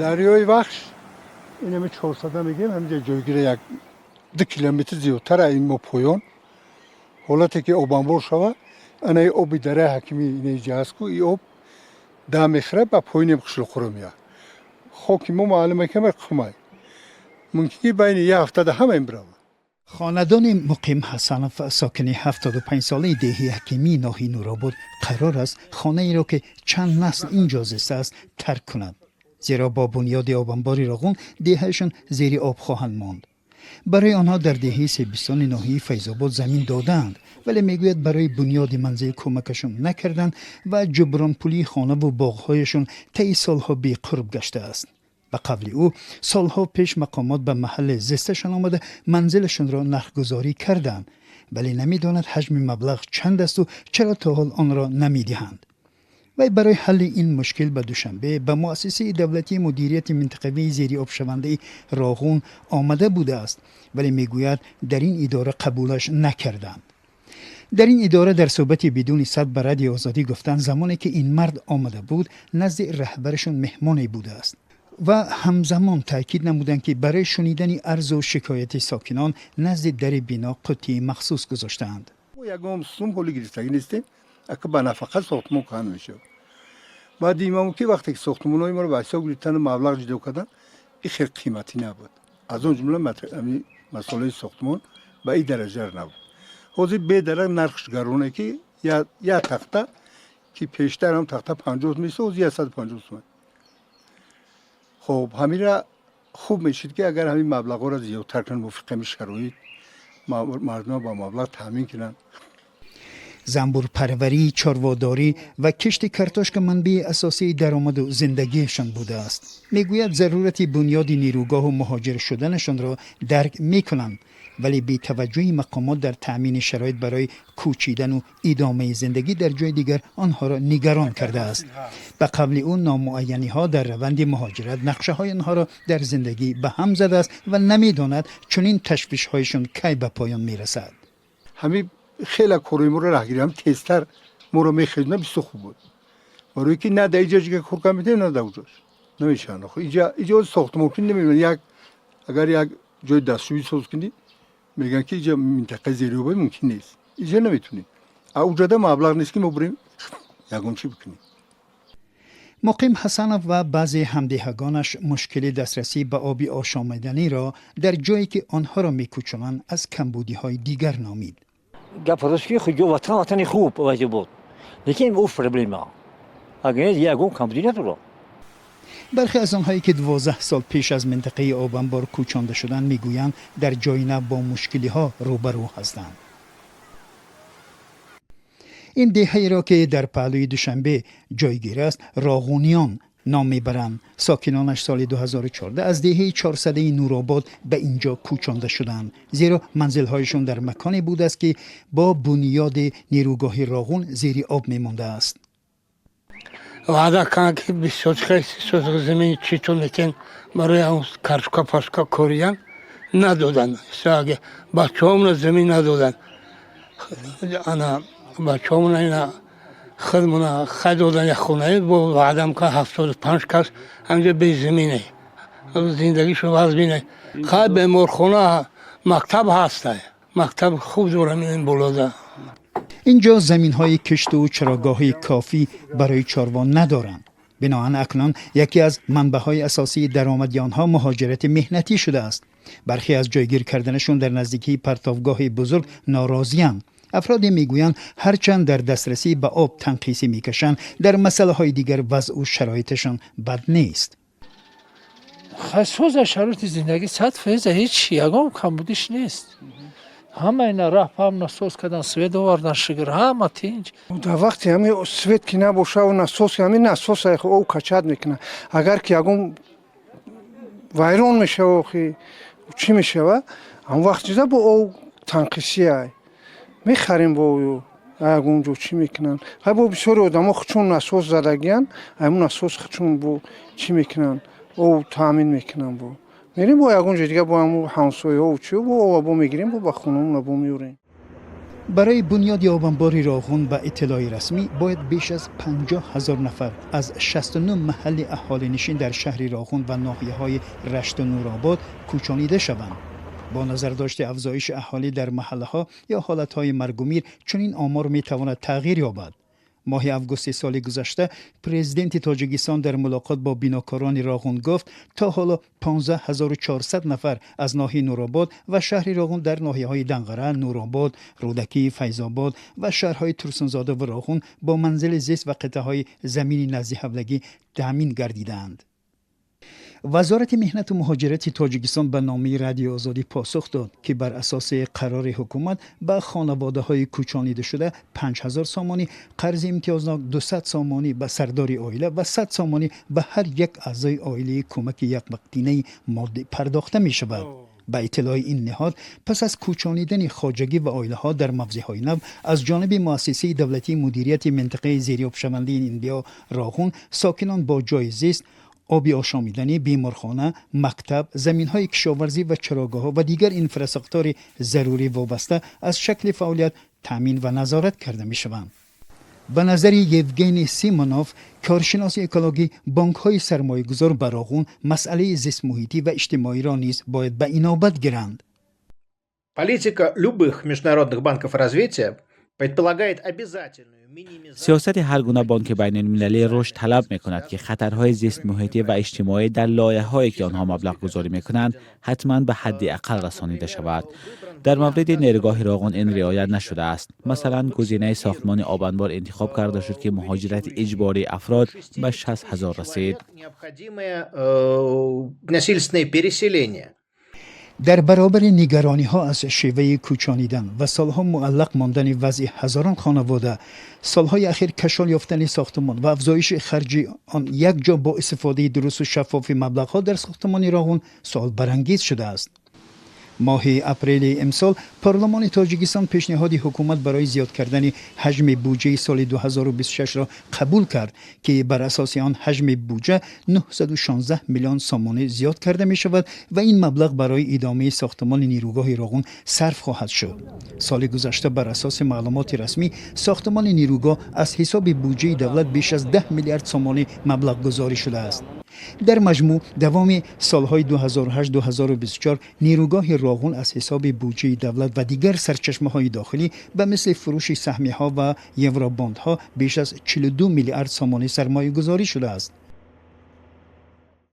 Дарёи Вахш инами 400 мегӯем, ҳаминҷа ҷойгира, 1-2 километр зиёдтар ин мо поён. Ҳолате ки обанбор шава, анаи оби дараи Ҳакимӣ инаиҷа ҳаст ку, и об да мехӯрад, ба поёнем қишлоқҳоро меяд. Хоки мо маълуме кама қумай, мумкин ки байни як ҳафтада ҳамаин биравад. Хонадони Муқим Ҳасанов, сокини 75-солаи деҳи Ҳакимии ноҳияи Нуробод, қарор аст хонаеро, ки чанд насл ин ҷо зистааст, тарк кунад, зеро бо бунёди обанбори Роғун деҳаашон зери об хоҳанд монд. Барои онҳо дар деҳаи Себистони ноҳияи Файзобод замин додаанд, вале мегӯяд, барои бунёди манзил кӯмакашон накарданд ва ҷубронпулии хонаву боғҳояшон таи солҳо беқурб гаштааст. Ба қавли ӯ, солҳо пеш мақомот ба маҳалли зисташон омада, манзилашонро нархгузорӣ карданд, вале намедонад ҳаҷми маблағ чанд асту чаро то ҳол онро намедиҳанд. Вай барои ҳалли ин мушкил ба Душанбе, ба муассисаи давлатии мудирияти минтақавии зериобшавандаи Роғун омада будааст, вале мегӯяд, дар ин идора қабулаш накарданд. Дар ин идора дар суҳбати бидуни сабт ба Радиои Озодӣ гуфтанд, замоне ки ин мард омада буд, назди раҳбарашон меҳмоне будааст ва ҳамзамон таъкид намуданд, ки барои шунидани арзу шикояти сокинон назди дари бино қуттии махсус гузоштаанд. Ягон сум ҳоли гирифтагӣ нестем, ака. Ба нафақа сохтмон кӯҳан мешавад. Баъди имаму ки вақте ки сохтмонҳои моро ба ҳисоб гирифтану маблағ ҷудо кардан, и хел қиматӣ набуд. Аз он ҷумла масолаи сохтмон ба ин дараҷа набуд. Ҳозир бедарак нархш гароне, ки як тахта, ки пештар ҳам тахта 50 месо, ҳозир 150 суман. Хоб, ҳамира хуб мешид, ки агар ҳамин маблағҳоро зиёдтар кунанд, мувофиқи ҳамин шароит мардума ба маблағ таъмин кунанд. Занбурпарварӣ, чорводорӣ ва кишти картошка манбаи асосии даромаду зиндагиашон будааст. Мегӯяд, зарурати бунёди нерӯгоҳу муҳоҷир шуданашонро дарк мекунанд, вале бетаваҷҷӯҳи мақомот дар таъмини шароит барои кӯчидану идомаи зиндагӣ дар ҷои дигар онҳоро нигарон кардааст. Ба қавли ӯ, номуайяниҳо дар раванди муҳоҷират нақшаҳои онҳоро дар зиндагӣ ба ҳам задааст ва намедонад, чунин ташвишҳояшон кай ба поён мерасад. Ҳамин хеле корои моро раҳгирӣ ҳам тезтар моро мехезна, бисёр хуб буд, барое ки на дар иҷа ҷига кор кар метавонем, на дар уҷош намешаванд. Иҷа сохтмонкунӣ намебинанд. Як агар як ҷои дастшӯӣ соз кунӣ, мегӯянд, ки иҷа минтақаи зериобӣ, мумкин нест, иҷа наметунем. А уҷада маблағ нест, ки мо бурем ягон чӣ бикунем. Муқим Ҳасанов ва баъзе ҳамдеҳагонаш мушкили дастрасӣ ба оби ошомиданиро дар ҷое, ки онҳоро мекӯчонанд, аз камбудиҳои дигар номид. Гап рост, ки хуҷо ватан, ватани хуб вази буд, лекин уф, проблема агар ягон камбудӣ надорад. Бархе аз онҳое, ки 12 сол пеш аз минтақаи обанбор кӯчонда шуданд, мегӯянд, дар ҷои нав бо мушкилиҳо рӯбарӯ ҳастанд. Ин деҳаеро, ки дар паҳлӯи Душанбе ҷойгир аст, Роғуниён ном мебаранд. Сокинонаш соли 2014 аз деҳаи чорсадаи Нуробод ба ин ҷо кӯчонда шуданд, зеро манзилҳояшон дар маконе будааст, ки бо бунёди нерӯгоҳи Роғун зери об мемондааст. Ваъда карданд, ки 20 сотка, 30 сотка замини читон метен барои картошка пашка кориян, надоданд. Бачаҳомона замин надоданд. Ана бачаҳомона ина худмона хай додан, як хонаи бо ваъдам ка, 75 кас ҳамҷо безамине, зиндагишо вазмине. Хай, беморхона, мактаб ҳаста, мактаб хуб дорам ин болода. Ин ҷо заминҳои кишту чарогоҳи кофӣ барои чорво надоранд. Биноан акнун яке аз манбаъҳои асосии даромади онҳо муҳоҷирати меҳнатӣ шудааст. Бархе аз ҷойгир карданашон дар наздикии партовгоҳи бузург норозиянд. Афроде мегӯянд, ҳарчанд дар дастрасӣ ба об танқисӣ мекашанд, дар масъалаҳои дигар вазъу шароиташон бад нест. Соза, шароити зиндагӣ 100%, ҳеҷ ягон камбудиш нест. Ҳама ина раҳ пам насос кардан, свет овардан, шукр, ҳама тинҷ. Дар вақти ҳами свет ки набоша, насос, ҳами насос об качать мекунад. Агар ки ягон вайрон мешава, охи чӣ мешава, ҳам вақт чиза бо об танқисия мехарем, бо ягон ҷо чӣ мекунанд. Хай, бо бисёри одамо чун насос задагиянд, ҳамун насос чун бо чӣ мекунанд, об таъмин мекунанд. Бо мерем бо ягон ҷо дига, бо ҳамун ҳамсояҳо чӣ, бо об бо мегирем, бо ба хонамона бо меорем. Барои бунёди обанбори Роғун, ба иттилои расмӣ, бояд беш аз 50 ҳазор нафар аз 69 маҳалли аҳолинишин дар шаҳри Роғун ва ноҳияҳои Рашту Нуробод кӯчонида шаванд. Бо назардошти афзоиши аҳолӣ дар маҳаллаҳо ё ҳолатҳои маргумир, чунин омор метавонад тағйир ёбад. Моҳи августи соли гузашта президенти Тоҷикистон дар мулоқот бо бинокорони Роғун гуфт, то ҳоло 15 400 нафар аз ноҳияи Нуробод ва шаҳри Роғун дар ноҳияҳои Данғара, Нуробод, Рӯдакӣ, Файзобод ва шаҳрҳои Турсунзода ва Роғун бо манзили зист ва қитъаҳои замини наздиҳавлагӣ таъмин гардидаанд. Вазорати меҳнату муҳоҷирати Тоҷикистон ба номаи Радиои Озодӣ посух дод, ки бар асоси қарори ҳукумат ба хонаводаҳои кӯчонидашуда 5000 сомонӣ қарзи имтиёзнок, 200 сомонӣ ба сардори оила ва 100 сомонӣ ба ҳар як аъзои оилаи кӯмаки яквақтинаи моддӣ пардохта мешавад. Ба иттилои ин ниҳод, пас аз кӯчонидани хоҷагӣ ва оилаҳо дар мавзеъҳои нав аз ҷониби муассисаи давлатии мудирияти минтақаи зериобшавандаи Индио Роғун, сокинон бо ҷойи зист, оби ошомиданӣ, беморхона, мактаб, заминҳои кишоварзӣ ва чарогоҳҳо ва дигар инфрасохтори зарурӣ вобаста аз шакли фаъолият таъмин ва назорат карда мешаванд. Ба назари Евгений Симонов, коршиноси экологӣ, бонкҳои сармоягузор ба Роғун масъалаи зистмуҳитӣ ва иҷтимоиро низ бояд ба инобат гиранд. Политика любых международных банков развития предполагает обязательную Сиёсати ҳар гуна бонки байналмилалии рушд талаб мекунад, ки хатарҳои зистмуҳитӣ ва иҷтимоӣ дар лоиҳаҳое, ки онҳо маблағгузорӣ мекунанд, ҳатман ба ҳадди ақал расонида шавад. Дар мавриди нерӯгоҳи Роғун ин риоят нашудааст. Масалан, гузинаи сохтмони обанбор интихоб карда шуд, ки муҳоҷирати иҷбории афрод ба 60 ҳазор расид. Необходимое насильственное переселение. Дар баробари нигарониҳо аз шеваи кӯчонидан ва солҳо муаллақ мондани вазъи ҳазорон хонавода, солҳои ахир кашол ёфтани сохтмон ва афзоиши харҷи он якҷо бо истифодаи дурусту шаффофи маблағҳо дар сохтмони Роғун суолбарангез шудааст. Моҳи апрели имсол парлумони Тоҷикистон пешниҳоди ҳукумат барои зиёд кардани ҳаҷми буҷаи соли 2026-ро қабул кард, ки бар асоси он ҳаҷми буҷа 916 миллион сомонӣ зиёд карда мешавад ва ин маблағ барои идомаи сохтмони нерӯгоҳи Роғун сарф хоҳад шуд. Соли гузашта, бар асоси маълумоти расмӣ, сохтмони нерӯгоҳ аз ҳисоби буҷаи давлат беш аз 10 миллиард сомонӣ маблағгузорӣ шудааст. Дар маҷмӯъ, давоми солҳои 2008-2024 нерӯгоҳи Роғун аз ҳисоби буҷаи давлат ва дигар сарчашмаҳои дохилӣ, ба мисли фурӯши саҳмиҳо ва евробондҳо, беш аз 42 миллиард сомонӣ сармоягузорӣ шудааст.